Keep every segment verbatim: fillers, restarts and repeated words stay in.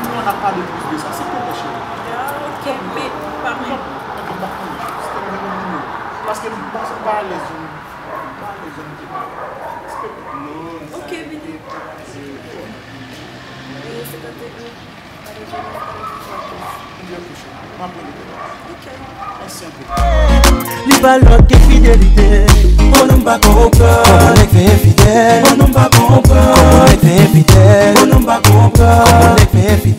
nou an ap pale plis de sa, silvouplè, cheri. Ah, ok, men pa mwen. Ok, m pa konnen. Paske m pa, m pa alèz, m pa alèz, m di pa. Ok, vini. Senkant e en. Li pa lòt ke fidelite. Oh non, m pa konprann. Kòman nèg fè enfidèl? Oh non, m pa konprann. Kòman nèg fè enfidèl? Oh non, m pa konprann. Kòman nèg fè enfidèl?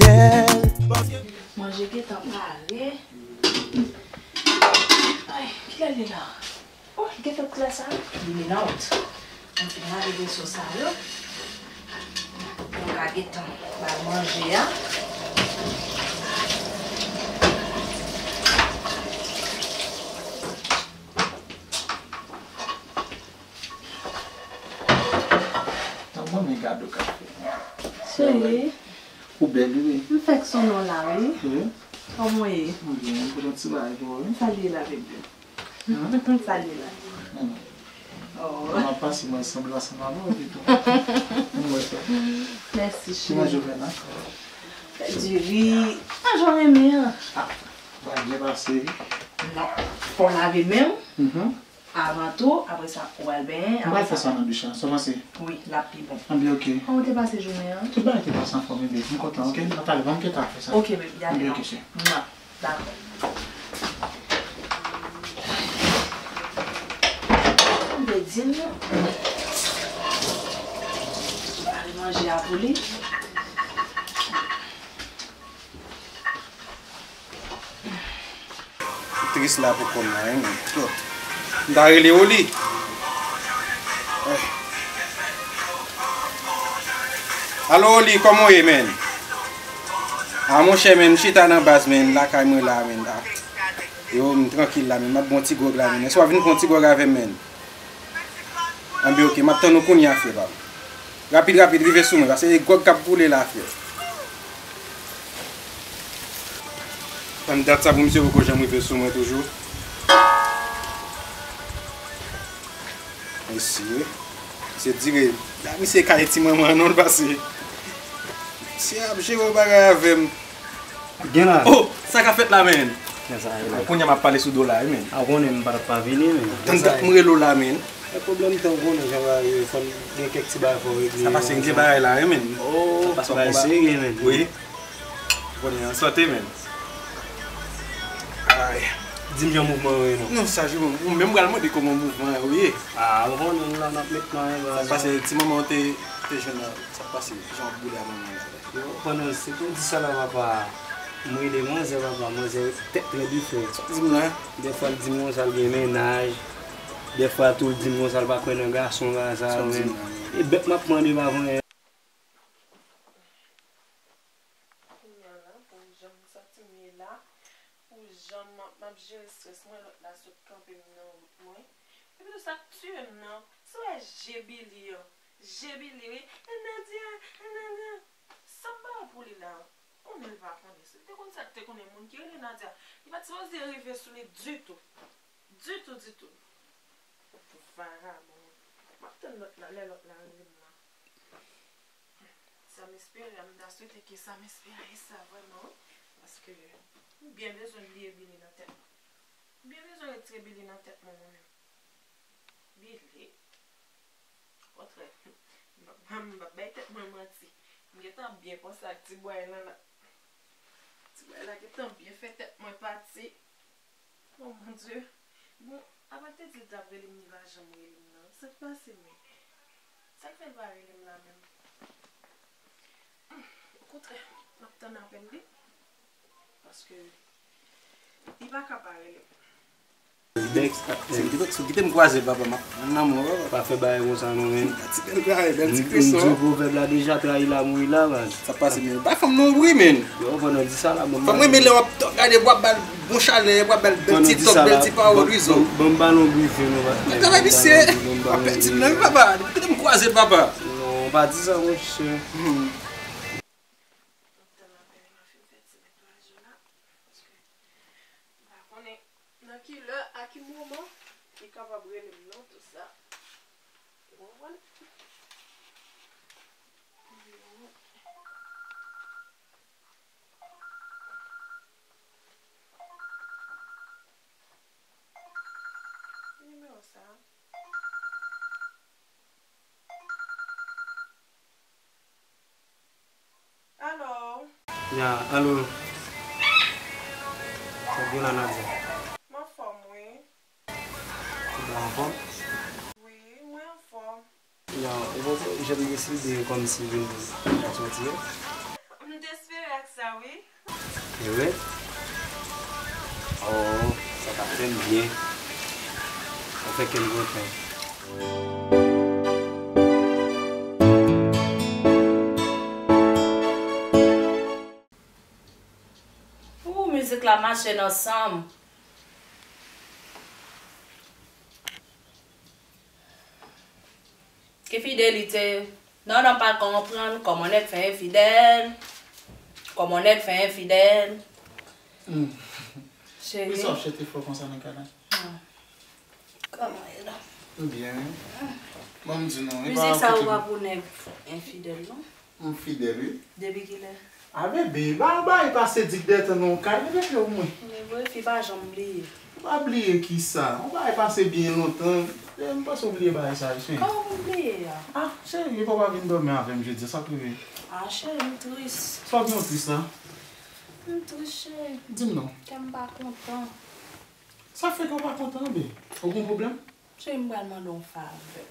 Sou sa yo, nou ka gentan bay manje a. Tanpri, men gade w ka fè. Cheri. Ou bèl, wi. M fèk sou non la, wi. Wi. Kòman w ye? M byen, m pote yon ti bagay pou ou, wi. Sa l ye la, bebe? Sa l ye la? Oh. Kòman pase mwen sanble ansanm avè w pito? Mwen wè sa. Mèsi, cheri. Ki manje w fè la? Diri. Manje w renmen an. Ah, bagay byen pase, wi. Non. Fò w lave men w. Avan tou, apre sa, ou al benyen. Mwen pral fè sa nan douch la. Sa w panse? Wi, l ap pi bon. An byen, oke. Kòman w te pase jounen an? Tout bagay te pase anfòm, bebe. M kontan, oke? Nan talè, ban m gentan fè sa. Oke, bebe, ale. An byen, oke, cheri. Mwa. Dakò. M te di l non. Prepare manje a pou li. Tris la pou kòm la, wi, men. Kot? M ta rele Oli. Alo, Oli, kòman w ye, men? A, monchè, men, m chita nan baz, men, lakay mwen la, men. A. Yo, m trankil la, men, m ap bon ti gwòg la, men. Èske w ap vin pran ti gwòg avè m, men? Anben, oke, m ap tann ou kounye a, frè pa m. Rapid, rapid, rive sou mwen, paske e gwòg k ap boule la, frè. Tann dat sa pou misye poko janm rive sou mwen toujou. Mesye, misye dire, la misye kay ti manman an non l pase. Misye ap jere yon bagay avè m. Gen la. Oh, sa k ap fèt la, men? Gen sa, gen la. Kounye a m ap pale sou do la, wi, men. A, w konnen m pa t ap pa vini, men. Tann dat m rele w la, men. E pwoblèm tan, w konnen jan bagay yo ye, fò n gen kèk ti bagay fò w regle. Sa pase, m gen bagay la, wi, men. Oh, bagay serye, men. Wi. Konnen an sante, men. Ay. Di m jan mouvman yo ye, non. Non, sa, ou menm pral mande kòman mouvman yo ye. A, w konnen la, n ap met nan bagay. Sa pase, ti manman w te, te jwenn nan, sa pase, jan w ap boule a manman la. Yo, pandan se pou di sa la, papa, m rele manzè, papa, manzè tèt trè dife. Sa w di m la? Dèfwa l di m konsa l gen mennaj. Dèfwa tou l di m konsa l pa kwè nan gason, bagay sa yo, men. E bèt m ap mande pa vanyen. Kounye a la, pou jan m santi m ye la, pou jan m ap, m ap jere estrès mwen, lòt la sot kanpe m nan wout mwen. Epi tou sa k tiye m nan, se wè je Billy an. Je Billy, wi. E Nadia, e Nadia. Sa m ba w pou li la? Konnen l pa konnen. Si l te konn sa, l te konnen moun ki rele Nadia, li pa t sipoze rive sou li ditou. Ditou, ditou. Vagabon. M ap tann lòt la, lè lòt la rele m la. Sa m espere a, m ta swete ke sa m espere a ye sa vrèman, wi. Paske m byen bezwen bliye Billy nan tèt mwen. M byen bezwen retire Billy nan tèt mwen, mwen menm. Billy. Okontrè, m p ap, m p ap bay tèt mwen manti. M gentan byen panse ak ti bway lan la. Ti bway la gentan byen fè tèt mwen pati. Oh mon Dieu. Bon, apa l te di l t ap rele m, li pa janm rele m nan? Sa k pase menm? Sa k fè l pa rele m la menm? Okontrè, m ap tann apèl li. Paske li pa ka pa rele m. Bèk, si w kite, si w kite m kwaze, papa, m ap pran nan men w, papa. Pa fè bagay konsa non, men. Ti bèl bagay, bèl ti kreson. M di w pwovèb la deja, trayi la mouri la, baz. Sa pase, men. Bay fanm nan bri, men. Yo, pandan di sa la, bon. Fanm renmen lè w ap gade, w ap ba l bon chalè, w ap ba l bèl ti tòk, bèl ti pawòl, wi, zo. Ban m ba l yon bri vin, non, patnè. Travay misye. W ap pèdi m nan, wi, papa. Kite m kwaze, papa. Non, pa di sa, monchè. Paske m pa konnen nan ki lè, a ki moman li kapab rele m non, tou sa. Ou konprann? Ki nimewo sa? Alo? Ya, alo. Sa k gen la, Nadia? M anfòm, wi. Ou anfòm? Wi, mwen anfòm. Ya, ou poko janm deside kòmsi vin sòti, non? M te espere ak sa, wi. E vre? Oh, sa t ap fè m byen. Sa fè kè m kontan. k la mache nan san m. Ki fidelite? Non, non, pa konprann. Kòman nèg fè enfidèl? Kòman nèg fè enfidèl? Hmm. Cheri. Poukisa w ap chante fò konsa nan kay la? Ah. Kòman ye la? M byen, wi. Bon, m di nou, e pa mizik sa yo pa pou nèg enfidèl, non? M fidèl, wi. Depi kilè? A bebe, ba, ba, e pase dik dètan nan yon kay, bebe, o mwen. Men vre, fi pa janm bliye. Ou pa bliye kisa? Ou pa e pase byen lontan. E, m panse ou bliye bagay sa, wi, cheri. Kòman pou m bliye a? Ah, cheri, e pa w pa vin dòmi avè m jodi a, sa k rive? Ah, cheri, m tris. Sa w gen w tris la? M tris, cheri. Di m non. Kè m pa kontan. Sa fè kè w pa kontan, bebe? Ou gen pwoblèm? Cheri, m pral mande w yon favè.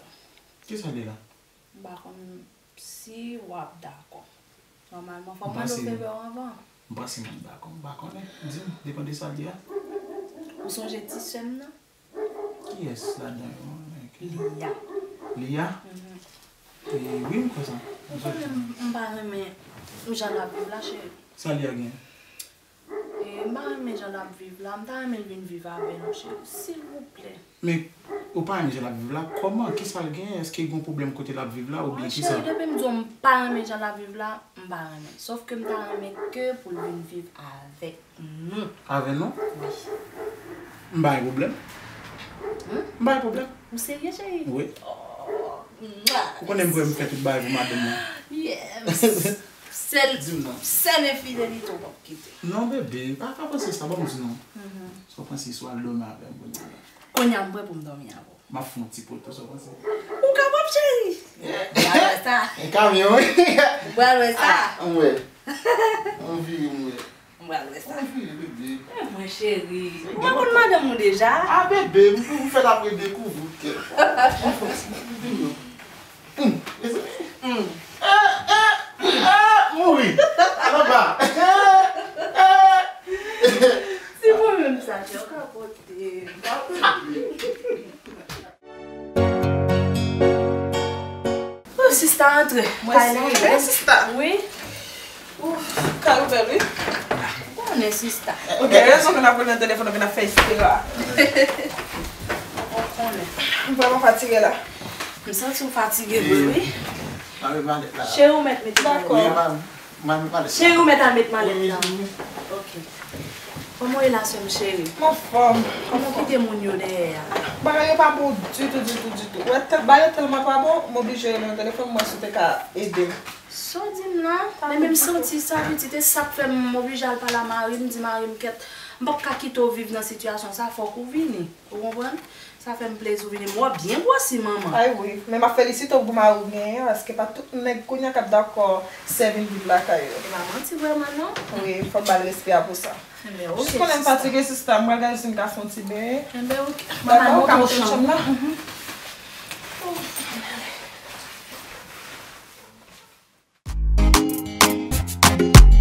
Kisa l ye la? M pa konn si w ap dakò. Nòmalman, fò m mande w favè w anvan. M panse m ap dakò. M pa konnen. Di m, depann de sa l ye a. Ou sonje ti sè m nan? Kiyès ladan yo? Lia. Lia? Mhm. E, wi, m kwè sa. M konnen m, m pa renmen jan l ap viv la, cheri. Sa Lia gen? E, m pa renmen jan l ap viv la, m ta renmen l vin viv avè nou, cheri, silvouplè. Men, ou pa renmen jan l ap viv la, kòman? Kisa l genyen? Èske gen yon pwoblèm kote l ap viv la, oubyen kisa? Cheri, depi m di w m pa renmen jan l ap viv la, m pa renmen. Sòf ke m ta renmen ke pou l vin viv avèk nou. Avè nou? Wi. M pa gen pwoblèm. Hmm? M pa gen pwoblèm. Ou serye, cheri? Wi. Oh, mwa. Ou konnen m kwè m fè tout bagay pou madanm nan. Yes. Sèl, sèl enfidelite w p ap kite. Non, bebe, pa, pa panse sa, ban m di non. Mhm. Sa w panse si w al dòmi avè m kounye a la? Kounye a, m prè pou m dòmi avè w. M ap fè yon ti poto, sa w panse? Ou kapab, cheri. M pral wè sa. E kamyon, wi. M pral wè sa. Ah, m wè. M vire, m wè. M pral wè sa. M vire, bebe. Eh, mwen, cheri. Ou pa konn madanm ou deja? Ah, bebe, m, m fèk apre dekouvri w kèk fwa. M fè ti bebe, non. Hum, mezanmi. Hum. Eh, eh, eh, mouri. Al anba. Eh, eh. Si mwen menm sa, chè, ou ka pote. Oh, sista, antre. Mwen se sista. Wi. Ouf, kay ou bèl, wi. Ou konnen, sista. Ou gen rezon ke n ap rele nan telefòn, ke n ap fè espera. Ou konnen. M vrèman fatige la. M santi w fatige vre, wi. Mare malèt la. Cheri, ou mèt met malèt la. Dakò. Wi, mare, mare malèt la. Cheri, ou mèt al met malèt la. Wi, wi, wi. Ok. Kòman w ye la, sè m cheri? M anfòm. Kòman w kite moun yo dèyè a? Bagay yo pa bon ditou, ditou, ditou. Ou wè, tèt bagay yo tèlman pa bon, m oblije rele nan telefòn, m wè si w te ka ede m. Sa w di m nan? Men, men m santi sa, pitit, e sa k fè m oblije al pale a mari m, di mari m, kèt, m p ap ka kite w viv nan sitiyasyon sa, fòk ou vini. Ou konprann? Sa fè m plezi w vini. M wè w byen gwosi, manman. Ay wi, men m ap felisite w pou mari w genyen an, paske pa tout nèg kounye a k ap dakò sè vin viv lakay yo. E pa manti vrèman, non? Wi, fò m ba l respè a pou sa. Enben, ok, sista. Jis konnen m fatige, sista, m pral gade si m ka fè yon ti benyen. Enben, ok. Dakò, ou ka monte nan chanm nan? Mhm.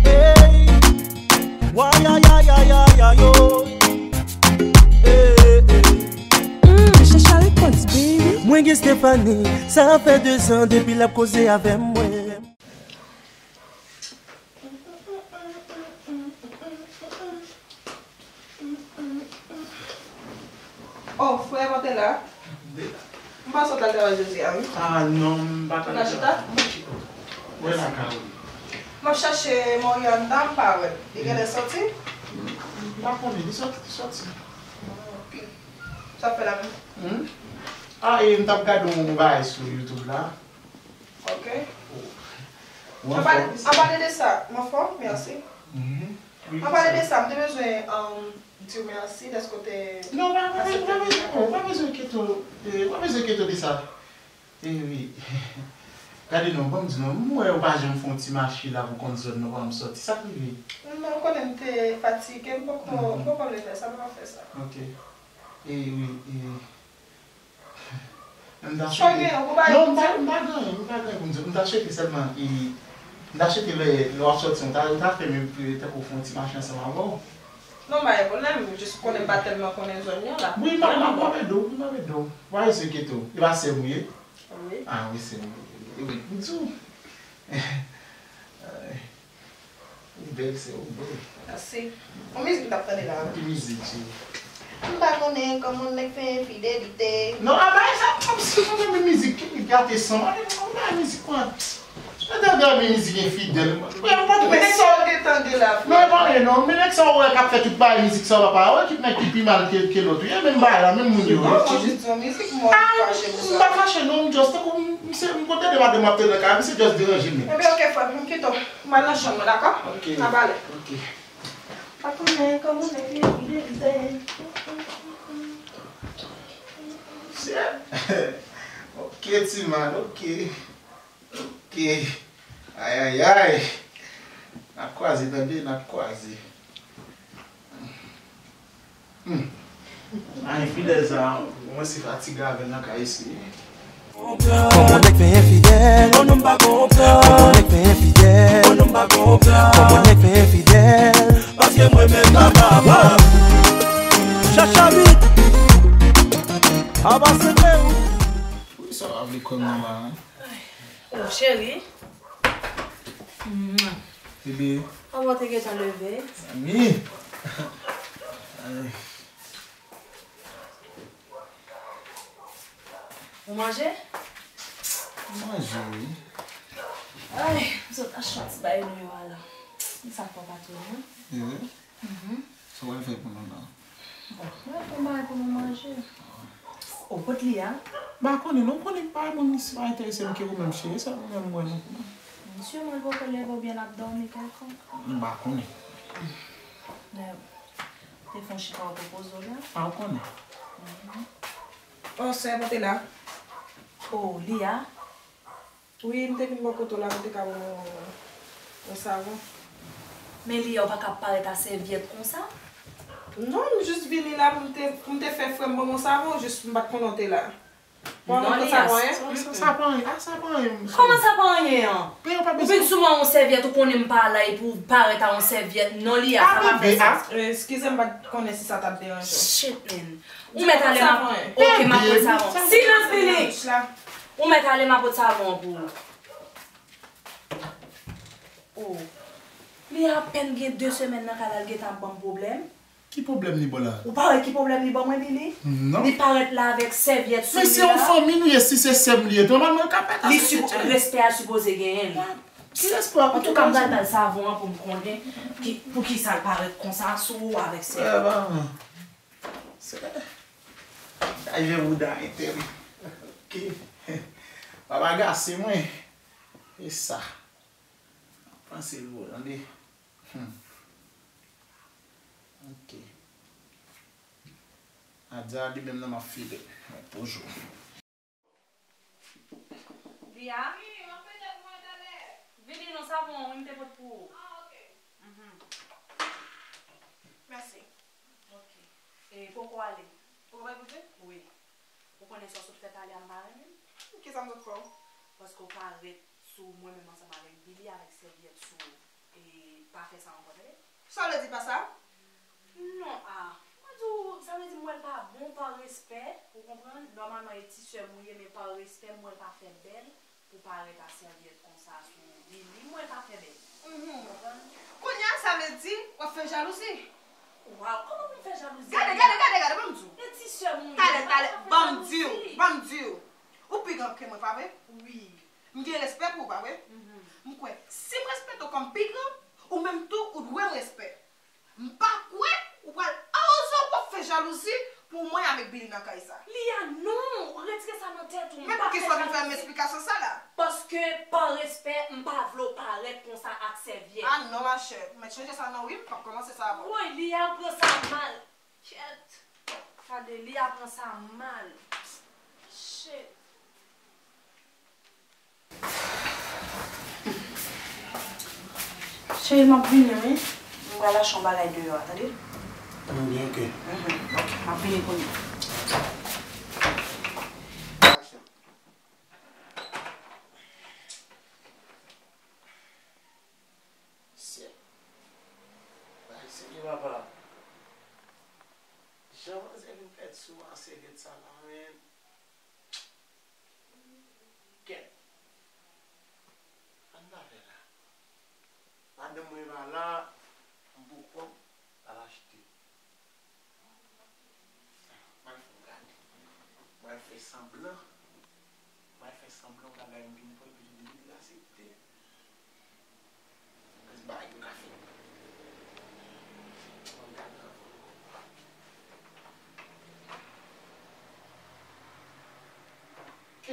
Hey, wa ya ya ya ya ya yo. Hey, hey. Mm, Chacha Records, baby. Mwen gen Stephanie, sa fè de zan depi l ap koze avè mwen. Oh, frè, ou te la? M panse w t al travay jodi a, wi. Ah, non, m pa t al travay. Ou ka chita? Mwen chita. Mwen la, Carole. M ap chache Morianda, m pa wè l. Li genlè soti? M pa konnen, li soti, li soti. Ah, ok. Sa w ap fè la menm? Hmm? Ah, e m t ap gade yon bagay sou YouTube la. Ok. Ou anfòm? An pale de sa, m anfòm, mèsi. Mhm. An pale de sa, m te bezwen, um, di w mèsi dèske w te aksepte. Non, pa, pa, pa bezwen, pa bezwen enkyete w, eh, pa bezwen enkyete w de sa. Eh, wi. Gade non, ban m di non, m wè ou pa janm fè yon ti mache la pou konn zòn nan, pa janm sòti. Sa k rive? Non, ou konnen m te fatige, m poko, m poko vle fè sa, m pa fè sa. Ok. Eh, wi, eh, M ta swete. Non, m pa, m pa gen anyen, m pa gen anyen pou m di w. M ta swete sèlman, e, m ta swete lè, lè w ap sòti, m ta, m ta fè menm, e, tankou fè yon ti mache ansanm avè w. Non, pa gen pwoblèm, jis konnen m pa tèlman konnen zòn nan la. Wi, m ap, m ap ede w, wi, m ap ede w. Pa bezwen enkyete w. E pa sè m ou ye? Wi. Ah, wi, sè m ou ye. E wi, m di w. Bèl se ou vre. Mèsi. Yon mizik m t ap tande la. Ki mizik, cheri? M pa konnen kòman nèg fè enfidelite. Non, a bay sa, m ap si mwen renmen mizik ki gate san. Mwen renmen mizik mwen. Mwen tande mizik enfidèl. Mwen pa Men sa w te tande la. Non, e pa anyen non. Men nèg sa w wè k ap fè tout bagay mizik sa w pa wè ki nèg ki pi mal ke, ke lòt yo. E menm bagay la, menm moun yo. Non, mwen jis di yon mizik, mwen fache pou sa. M pa fache non, m just tankou m, m se, m konn tande madanm ap tande nan kay, m se just deranje m. Ebyen, ok, frè m, m kite w. Mwen nan chanm mwen, dakò? Ok. N ap ale. Ok. Pa konnen kòman nèg li vide vide. Shit. Ok, ti man, ok. Ok. Ayayay. N ap kwaze, tande, n ap kwaze. Hmm. Ay, fidèl sa, mwen se fatige avè l nan kay isi. Kòman nèg fè enfidèl? Kòman nèg fè enfidèl? Kòman nèg fè enfidèl? Paske mwen menm pa kapab. Chacha vit. Aba se te ou. Wi, sa w ap vle kòm nan la, hein? Oh, cheri. Bebe. Kòman w te gentan leve? Zanmi. Ou manje? Manje, wi. Ay, m sot achte yon ti bagay deyò a la. M sa fò pa twò, non? Bebe. Mhm. Sa w al fè pou nou la? Bon, mwen fè yon bagay pou nou manje. O, kot li a? M pa konnen non, konnen m pa moun isi pa enterese m ke ou menm cheri, se ou menm m wè non. Misye mwen poko leve oubyen l ap dòmi kèlkonk. M pa konnen. Te fè yon chita ou te poze w la? Pa konnen. Mhm. O, sè, pote la. O, li a? Wi, m te vin bò kote w la pou te ka ban mwen yon, yon savon. Men li a, ou pa ka parèt a sèvyèt konsa? Non, m jis vini la pou m te, pou m te fè frè m ban mwen yon savon, jis m pa t konnen w te la. Bon, non, li a, sa, sa, sa pa anyen. Ah, sa pa anyen, mesye. Kòman sa pa anyen an? Ou vin sou mwen yon sèvyèt, ou konnen m pa la, epi ou parèt a yon sèvyèt. Non, li a, sa pa fè sans. Eskize m, pa t konnen si sa t ap deranje w. Shit, man. Ou mèt ale, m ap, ok, m ap pot savon. Silans, Billy! Ou mèt ale, m ap pot savon an pou ou. Oh. Li apèn gen de semèn nan kay la, l gentan ap ban m pwoblèm. Ki pwoblèm li ba w la? Ou pa wè ki pwoblèm li ban mwen, Billy? Non. Li parèt la avèk sèvyèt sou li la. Men se yon fanmi nou ye, si se sè m li ye, tou nòmalman l ka pèt. Li si, respè a sipoze genyen l. Ki respè a? Antouka, m pral ba l savon an pou m konnen ki, poukisa l parèt konsa sou ou avèk sèvyèt. Eh, ba, se, ay, je bouda ete wi. Ok. Pa bagase mwen. E sa. Panse l vo, tande. Hmm. Ok. Adya li menm nan m ap file. Mwen toujou. Lia? Wi, m ap pede pou mwen talè. Vini non, savon an, wi, m te pot pou ou. Ah, ok. Mhm. Mèsi. Ok. E poko ale? Poko bay kout je? Wi. Ou konnen sa w sot fè talè a m pa renmen l. Kisa m sot fè w? Paske w parèt sou mwen menm ansanm avèk Billy avèk sèvyèt sou ou. E pa fè sa ankò, tande? Sa w vle di pa sa? Non, a. Mwen di w, sa vle di m wè l pa bon, pa respè, ou konprann? Nòmalman e ti sè m ou ye, men pa respè, m wè l pa fè bèl pou parèt a sèvyèt konsa sou Billy, m wè l pa fè bèl. Mhm. Ou konprann? Kounye a, sa vle di w ap fè jalouzi. Waw, kòman pou m fè jalouzi? Gade, gade, gade, gade, ban m di w. E ti sè m ou ye, talè, talè, ban m di w, ban m di w. Ou pi gran ke mwen, pa vre? Wi. M gen respè pou ou, pa vre? Mhm. M kwè, si m respekte w kòm pi gran, ou menm tou, ou dwe m respè. M pa kwè ou pral oze w ap fè jalouzi pou mwen avèk Billy nan kay sa. Lia, non! Retire sa nan tèt ou. Men poukisa w vin fè m esplikasyon sa la? Paske, pa respè, m pa vle w parèt konsa ak sèvyèt. Ah non, machè. Ou mèt chanje sa non, wi, m p ap kòmanse sa avè w. Woy, Lia pran sa mal. Kyèt. Gade, Lia pran sa mal. Shit. Cheri, m ap vini, wi. M pral achte yon bagay deyò a, tande? Byen ke. Mhm. Ok, m ap vini kounye a. Sè. Bay sèryè, papa. Jan manzè vin fèt sou a, se vèt sa la, men. Kèt. Ann pa fè la. Madanm mwen pa la. M pou kòb, l al achte. Mwen fè gade. Mwen fè sanblan. Mwen fè sanblan bagay m vin pran epi li, li, li asepte. Mwen bay yon kafe. Mwen gade anvan. Ok.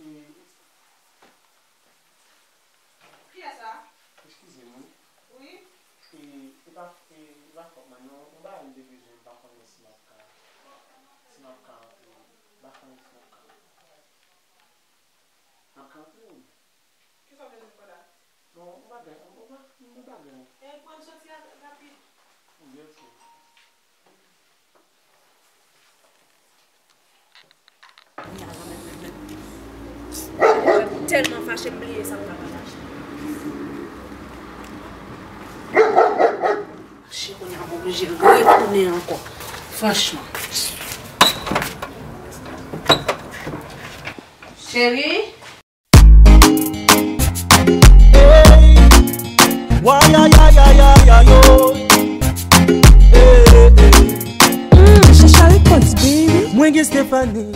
E, kiyès sa? Eskize m, wi. Wi. E, e pa, e, e pa fòt mwen, non. Yon bagay m te bezwen, m pa konnen si m ap ka, si m ap ka antre. M pa konnen si m ap ka antre. M ap ka antre, wi. Kisa w bezwen koda? Bon, yon bagay, yon ba-, yon bagay. E, pou n soti a, rapid. Byen, ok. Tèlman fache, m bliye sa m t ap atache. Fache, kounye a m oblije retounen ankò. Franchman. Cheri. Hey, wa ya ya ya ya ya yo. Hey, hey. Mm, Chacha Records, baby. Mwen gen Stephanie.